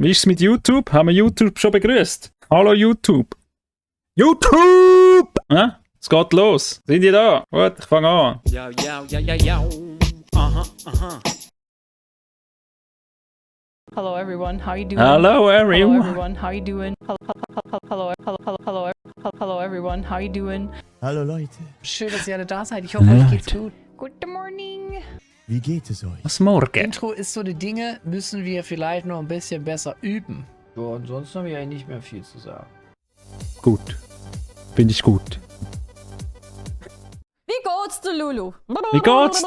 Wie ist es mit YouTube? Haben wir YouTube schon begrüßt? Hallo YouTube! YouTube! Ja? Es geht los. Sind ihr da? Gut, ich fange an. Ja. Aha. Hello everyone, how you doing? Hello everyone. Hello everyone, how you doing? Hello everyone, how you doing? Hallo Leute, Schön, dass ihr alle da seid. Ich hoffe, euch geht's gut. Good morning. wie geht es euch? Was morgen? Intro ist so die Dinge, müssen wir vielleicht noch ein bisschen besser üben. So, ansonsten habe ich eigentlich nicht mehr viel zu sagen. Gut. Finde ich gut. Wie geht's dir, Lulu? Wie geht's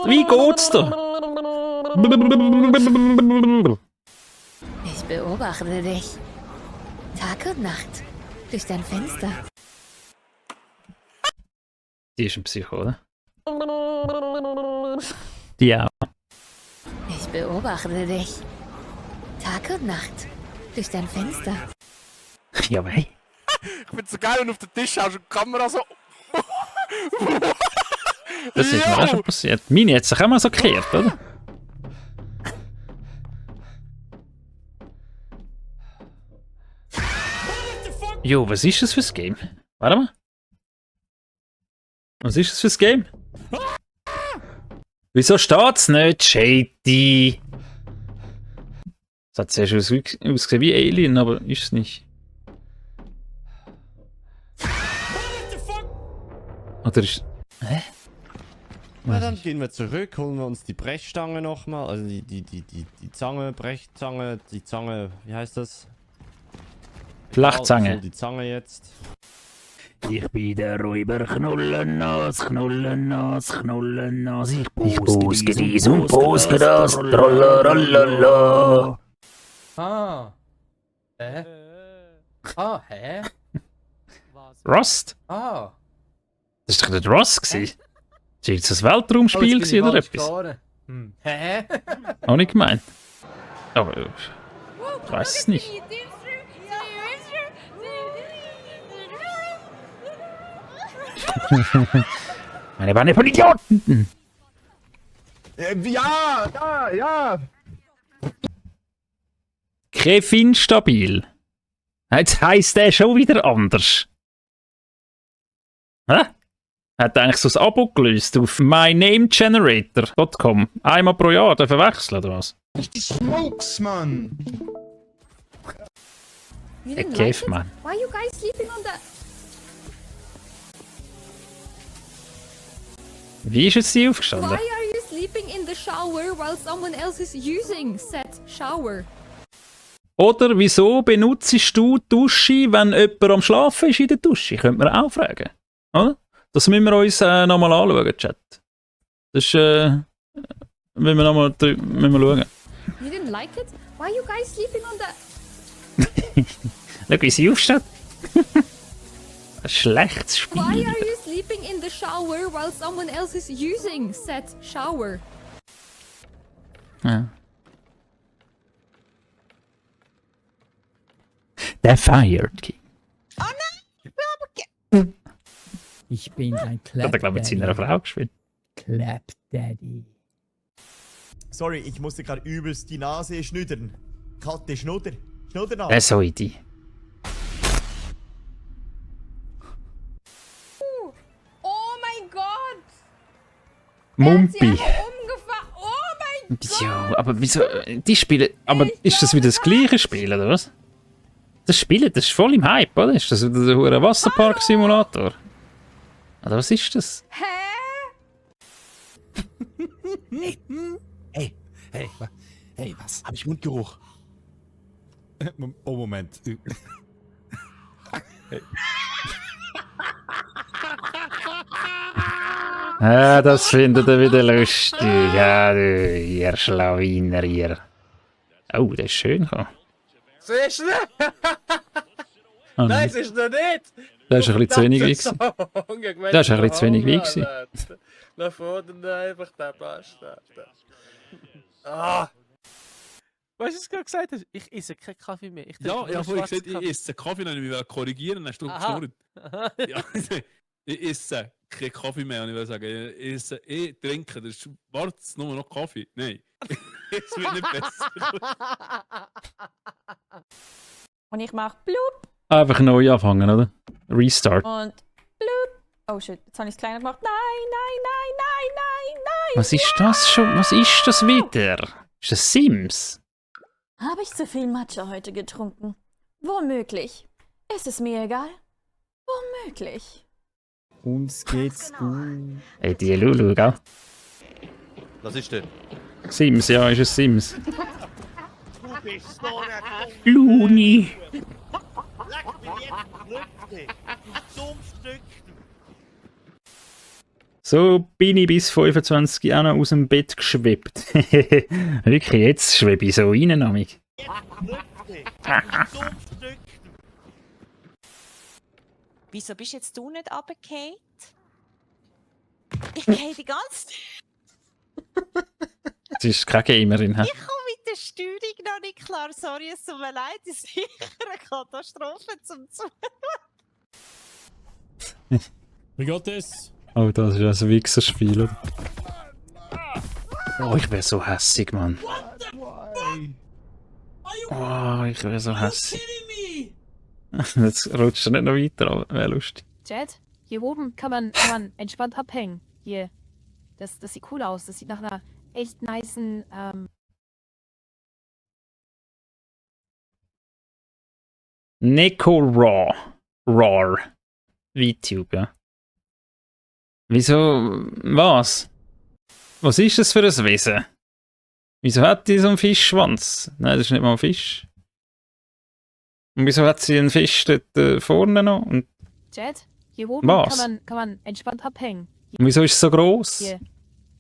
dir? Ich beobachte dich. Tag und Nacht. Durch dein Fenster. Die ist ein Psycho, oder? Die auch. Ich beobachte dich. Tag und Nacht. Durch dein Fenster. Ja, aber hey. Ich find's so geil, wenn du auf den Tisch schaust und die Kamera so... Das ist mir auch schon passiert. Meine hat sich auch mal so gekehrt, oder? Jo, was ist das fürs Game? Warte mal. Was ist das fürs Game? Wieso steht's nicht? Shady. Das hat zuerst ausgesehen wie Alien, aber ist es nicht. Oder ist... Hä? Na, dann gehen wir zurück, holen wir uns die Brechstange nochmal, also die Zange, Brechzange, die Zange, wie heißt das? Flachzange. Die Zange jetzt. Ich bin der Räuber, Knullennas. Ich poste dies und poste das. Trollerolala. Ah. Hä? Hä? Rust? Ah. Das war doch nicht Rust gewesen. Das war jetzt ein Weltraumspiel gewesen oder etwas? Hä? Auch nicht gemeint. Aber ich weiß es nicht. Meine Bande von Idioten! Ja! Kevin stabil. Jetzt heisst der schon wieder anders. Hä? Hat eigentlich so ein Abo gelöst auf mynamegenerator.com. Einmal pro Jahr dürfen wechseln, oder was? Die Smokes, Mann! You Der didn't Kev, like it? Mann. Why are you guys sleeping on the... Wie ist jetzt die Why aufgestanden? are you sleeping in the shower while someone else is using said shower? Oder wieso benutzt du die Dusche, wenn jemand am Schlafen ist in der Dusche? Könnte man auch fragen. Oder? Das müssen wir uns nochmal anschauen, Chat. Das ist, müssen wir nochmal schauen. You didn't like it? Why are you guys sleeping on the... Schau, wie sie aufsteht. Ein schlechtes Spiel. Why are you sleeping in the shower while someone else is using said shower? Ja. Der Fired King. Ich bin ein Das hat er, glaube ich, mit seiner Frau gespielt. Clap Daddy. Sorry, ich musste gerade übelst die Nase schnüdern. Kalte Schnudder. Schnuddernase. Wer soll die? Oh mein Gott! Mumpi. Umgefahren! Oh mein Ja, aber wieso? Die spielen. Aber ist das wieder das gleiche Spiel, oder was? Das Spiel, das ist voll im Hype, oder? Ist das wieder der Wasserpark-Simulator? Oder was ist das? Hey, was? Hab ich Mundgeruch? Oh, Moment. Ah, das findet ihr wieder lustig. Ja, du, ihr Schlawiner, ihr. Oh, der ist schön gekommen. Siehst du nicht? Oh, Nein, es ist noch nicht! der ist ein bisschen zu wenig gewesen. Der ist ein bisschen zu wenig gewesen. Nach vorne einfach den Bastard. Ah! Weißt du, was du gerade gesagt hast? Ich esse keinen Kaffee mehr. Ich Ja, trinke ich habe nur vorhin schwarzen gesagt, ich esse Kaffee, dann habe ich korrigieren, dann hast du Aha. geschnurrt. Ja, ich esse keinen Kaffee mehr und ich will sagen, ich trinke, das ist wart's nur noch Kaffee. Nein, es wird nicht besser. Und ich mache blub Einfach neu anfangen, oder? Restart. und blub. Oh shit, jetzt habe ich es kleiner gemacht. Nein, nein, nein, nein, nein, nein. Was ist das schon? Was ist das wieder? Ist das Sims? Habe ich zu viel Matcha heute getrunken? Womöglich. Ist es mir egal? Womöglich. Uns geht's gut. Hey, die Lulu, gell? Was ist denn? Sims, ja, ist es Sims. Du bist so ein Luni. Leck mich jetzt Glücklich. Du dummes Stück. So bin ich bis 25 Jahre aus dem Bett geschwebt. Wirklich, jetzt schwebe ich so rein, Amig. Jetzt Glücklich. Du dummes Stück. Wieso bist jetzt du nicht runtergefallen? Ich gehe die ganze Zeit. Sie ist keine Gamerin, hä? Ich komme mit der Steuerung noch nicht klar. Sorry, es tut mir leid. Das ist sicher eine Katastrophe zum Wie geht es? Oh, das ist ein Wichserspiel, oder? Oh, ich wär so hässig, Mann. Oh, ich wär so hässig. Jetzt rutscht er nicht noch weiter, aber wäre lustig. Jet, hier oben kann man entspannt abhängen. Hier. Das sieht cool aus. Das sieht nach einer echt nicen, Neko Raw. VTube, ja. Wieso? Was? Was ist das für ein Wesen? Wieso hat die so einen Fischschwanz? Nein, das ist nicht mal ein Fisch. Und wieso hat sie einen Fisch dort vorne noch? Und Jet, hier oben Was? kann man entspannt abhängen. wieso ist es so groß? Hier.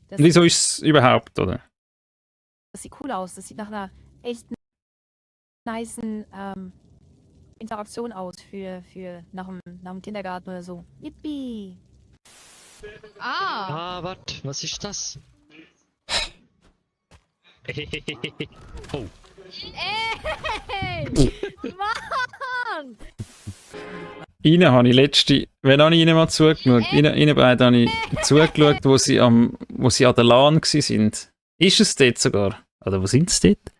Das, Wieso ist es überhaupt, oder? das sieht cool aus. Das sieht nach einer echt nicen, Interaktion aus für nach dem Kindergarten oder so. Yippie! Ah. Was ist das? Oh. Ey! Mann! Ihnen habe ich wenn habe ich Ihnen mal zugeschaut? Ihnen beiden habe ich zugeschaut, wo sie an der LAN waren. Ist es dort sogar? Oder wo sind sie dort?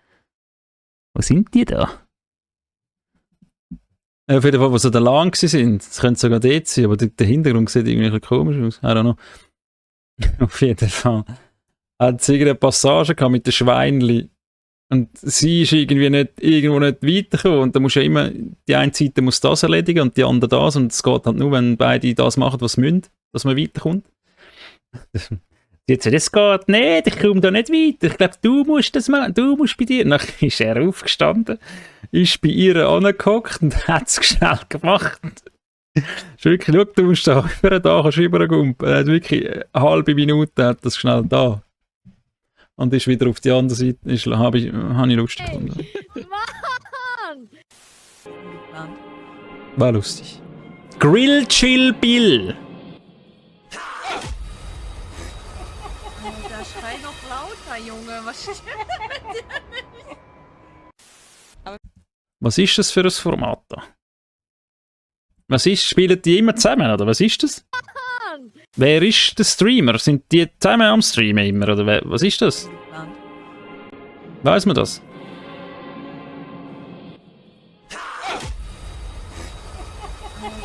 Wo sind die da? Auf jeden Fall, wo sie an der LAN waren. Es könnte sogar dort sein, aber der Hintergrund sieht irgendwie ein bisschen komisch aus. I don't know. Auf jeden Fall. Hat sie irgendeine Passage gehabt mit den Schweinchen. Und sie ist irgendwo nicht weitergekommen. Und da muss ja immer, die eine Seite muss das erledigen und die andere das. Und es geht halt nur, wenn beide das machen, was sie müssen, dass man weiterkommt. Jetzt sagt, das geht nicht, ich komme da nicht weiter. Ich glaube, du musst das machen, du musst bei dir. Dann ist er aufgestanden, ist bei ihr angehockt und hat es schnell gemacht. Ist wirklich, schau, du musst da kannst du rübergumpen. Er hat wirklich eine halbe Minute hat das schnell da. Und ist wieder auf die andere Seite, habe ich lustig gefunden. Mann! War lustig. Grill Chill Bill. Da schrei noch lauter, Junge. Was ist Was ist das für ein Format da? Spielen die immer zusammen, oder was ist das? Wer ist der Streamer? Sind die zusammen am Streamen immer, oder was ist das? Weiß man das?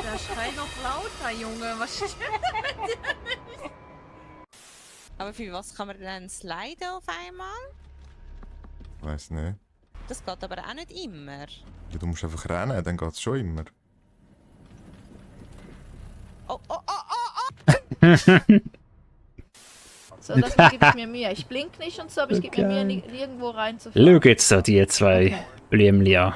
Da schrei noch lauter, Junge. Was ist Aber für was kann man denn sliden auf einmal? Weiß nicht. Das geht aber auch nicht immer. Ja, du musst einfach rennen, dann geht's schon immer. Oh. so, das gebe ich mir Mühe. Ich blink nicht und so, aber ich gebe mir Mühe, nirgendwo reinzufahren. Schau jetzt da die zwei Blümchen an.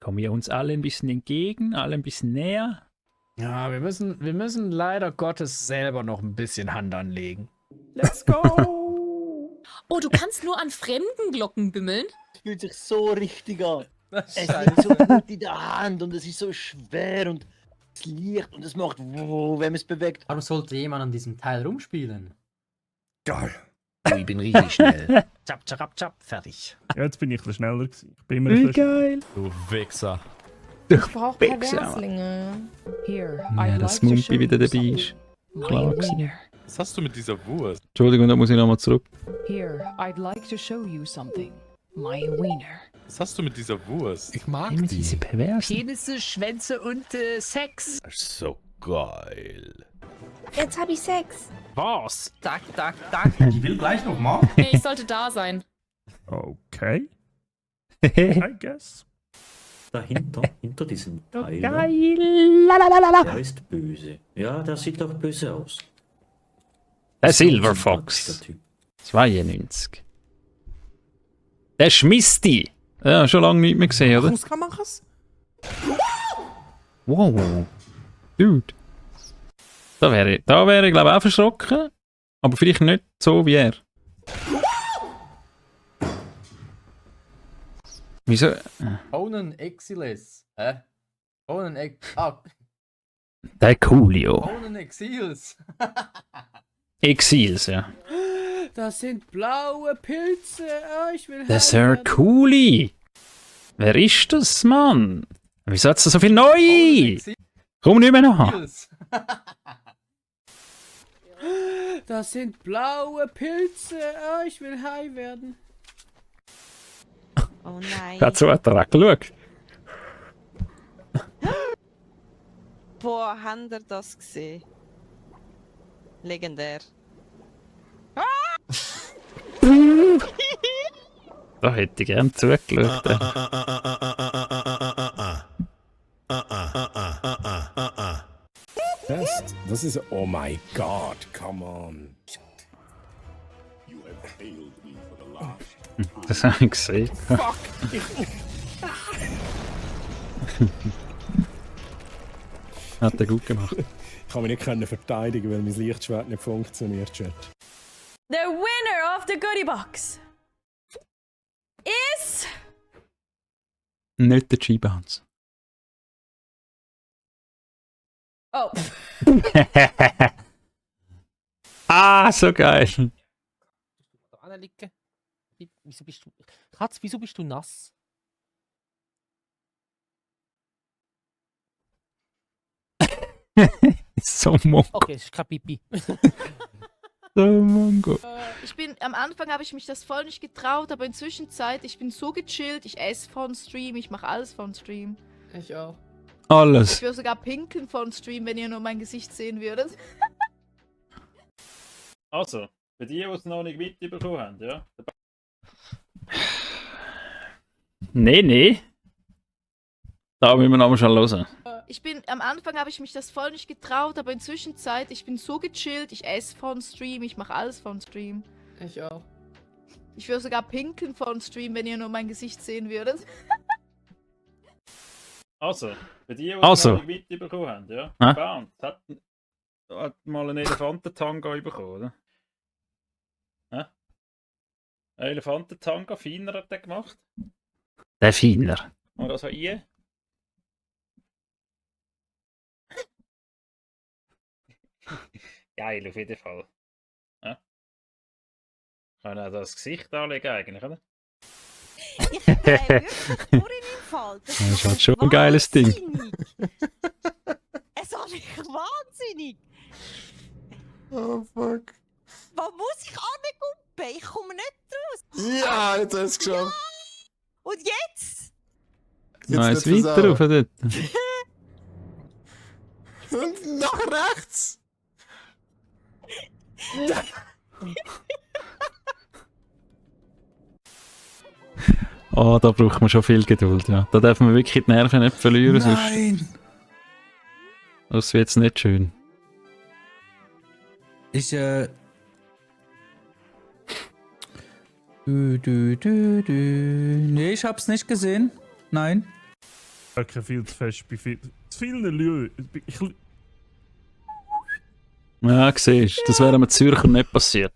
Kommen wir uns alle ein bisschen entgegen, alle ein bisschen näher? Ja, wir müssen leider Gottes selber noch ein bisschen Hand anlegen. Let's go! Oh, du kannst nur an fremden Glocken bimmeln? Es fühlt sich so richtig an. Es liegt so gut in der Hand und es ist so schwer und es liegt und es macht wenn man es bewegt. Warum sollte jemand an diesem Teil rumspielen? Geil. Ich bin richtig schnell. Chap, chap, chap, fertig. Ja, jetzt bin ich ein schneller gewesen. Ich bin immer Wie geil! Du Wichser. Ich brauche Perverslinge. Ja, dass Mumpi wieder dabei ist. Klar gewesen. Was hast du mit dieser Wurst? Entschuldigung, da muss ich nochmal zurück. Here, I'd like to show you something. My wiener. Was hast du mit dieser Wurst? Ich mag Immer diese Perversen. Penisse, Schwänze und Sex. Das ist so geil. Jetzt hab ich Sex. Was? Tak, tak, tak. Ich will gleich noch mal. Nee, ich sollte da sein. Okay. I guess. Dahinter, hinter diesem Teil, Geil. der ist böse. Ja, der sieht doch böse aus. Der Silver Fox. 92. Der Schmisti. Ja, schon lange nicht mehr gesehen, oder? Mach's. Wow. Dude. Da wäre ich, glaube ich, auch verschrocken. Aber vielleicht nicht so wie er. Wieso? Onen Exiles. Hä? Onen Der Coolio. Onen Exils. Exils, ja. Das sind blaue Pilze. Oh, ich will Der Sir Cooley. Wer ist das, Mann? Wieso hat es da so viel neu? Komm nicht mehr nach. Das sind blaue Pilze. Oh, ich will high werden. Oh nein. Dazu hat er auch geschaut. Wo habt ihr das gesehen? Legendär. Da hätte ich gern zugeschaut. Das ist. Oh my god, come on. Das habe ich gesehen. Hat er gut gemacht. Ich kann mich nicht verteidigen, weil mein Lichtschwert nicht funktioniert, Chat. The winner of the goodie box is Nicht der G-Bounce. oh. Ah, so geil. Anliegen. Wieso bist du. Katz, wieso bist du nass? So Mongo. Okay, es ist kein Pipi. So Mongo. Ich bin, am Anfang habe ich mich das voll nicht getraut, aber inzwischen ich bin so gechillt, ich esse von Stream, ich mache alles von Stream. Ich auch. Alles. Ich würde sogar pinkeln von Stream, wenn ihr nur mein Gesicht sehen würdet. Also, für die, die es noch nicht mitbekommen haben, ja? Nee. Da müssen wir nochmal schon hören. Am Anfang habe ich mich das voll nicht getraut, aber inzwischen ich bin so gechillt, ich esse von Stream, ich mache alles von Stream. Ich auch. Ich würde sogar pinkeln von Stream, wenn ihr nur mein Gesicht sehen würdet. Also, für die, die es noch nicht mitbekommen haben, ja? Bounce hat mal einen Elefantentanga bekommen, oder? Ja? Ein Elefantentanga, Feiner hat der gemacht. Der Feiner. Und also ich. Geil, auf jeden Fall. Ja? Kann auch das Gesicht anlegen eigentlich, oder? Ich wirklich vorhin im Fall. Das ist halt schon ein geiles Ding. Es ist nicht wahnsinnig. Oh fuck. Was muss ich angumpen? Ich komme nicht raus. Ja, jetzt hast du es geschafft. Ja. Und jetzt? Eins weiter rauf dort. Und nach rechts. Oh, da braucht man schon viel Geduld, ja. Da darf man wirklich die Nerven nicht verlieren, Nein! Sonst wird es nicht schön. Nee, ich hab's nicht gesehen. Nein. Okay, viel zu fest bei vielen Leuten. Ja, siehst du, das wäre einem Zürcher nicht passiert.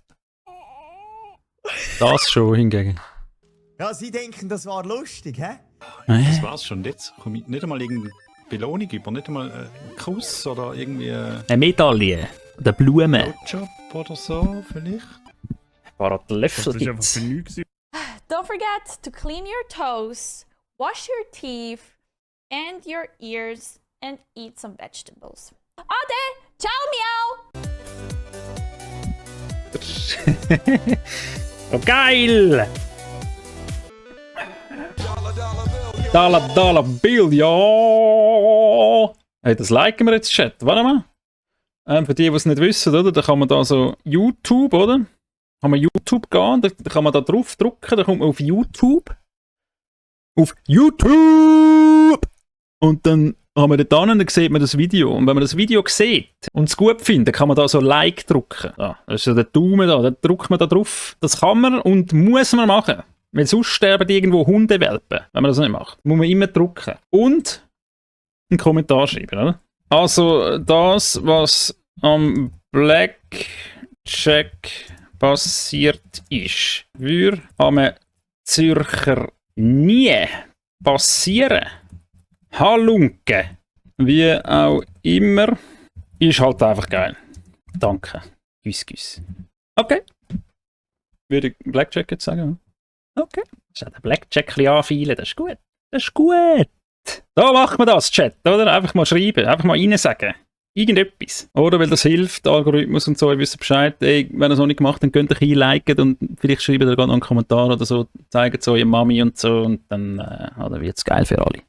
Das schon hingegen. Ja, Sie denken, das war lustig, hä? Das war's schon jetzt. Komm ich nicht einmal irgendeine Belohnung über, nicht einmal einen Kuss oder irgendwie. Eine Medaille. Oder Blumen. Job oder so, vielleicht. Löffel gibt's. Don't forget to clean your toes, wash your teeth and your ears, and eat some vegetables. Ade! Ciao, meow! Oh, geil! Dollar Bill, ja! Hey, das liken wir jetzt, Chat. Warte mal. Für die, die es nicht wissen, oder? Da kann man da so YouTube, oder? Kann man YouTube gehen, da kann man da drauf drücken, da kommt man auf YouTube. Auf YouTube! Und dann haben wir dort an, dann sieht man das Video. Und wenn man das Video sieht und es gut findet, dann kann man da so Like drücken. Ja, das ist ja der Daumen da, dann drückt man da drauf. Das kann man und muss man machen. Weil sonst sterben irgendwo Hundewelpen, wenn man das nicht macht. Muss man immer drücken. Und einen Kommentar schreiben, oder? Also das, was am Blackjack passiert ist, würde am Zürcher nie passieren. Halunke, wie auch immer, ist halt einfach geil. Danke. Güss. Okay. Würde ich Blackjack jetzt sagen? Okay. Das ist der Blackjack ein bisschen anfeilen, das ist gut. Das ist gut. Da macht man das, Chat, oder? Einfach mal schreiben, einfach mal rein sagen. Irgendetwas. Oder weil das hilft, Algorithmus und so, ihr wisst Bescheid. Ey, wenn ihr es noch nicht gemacht habt, dann könnt ihr euch liken und vielleicht schreibt ihr gerade noch einen Kommentar oder so, zeigen so ihr Mami und so und dann wird es geil für alle.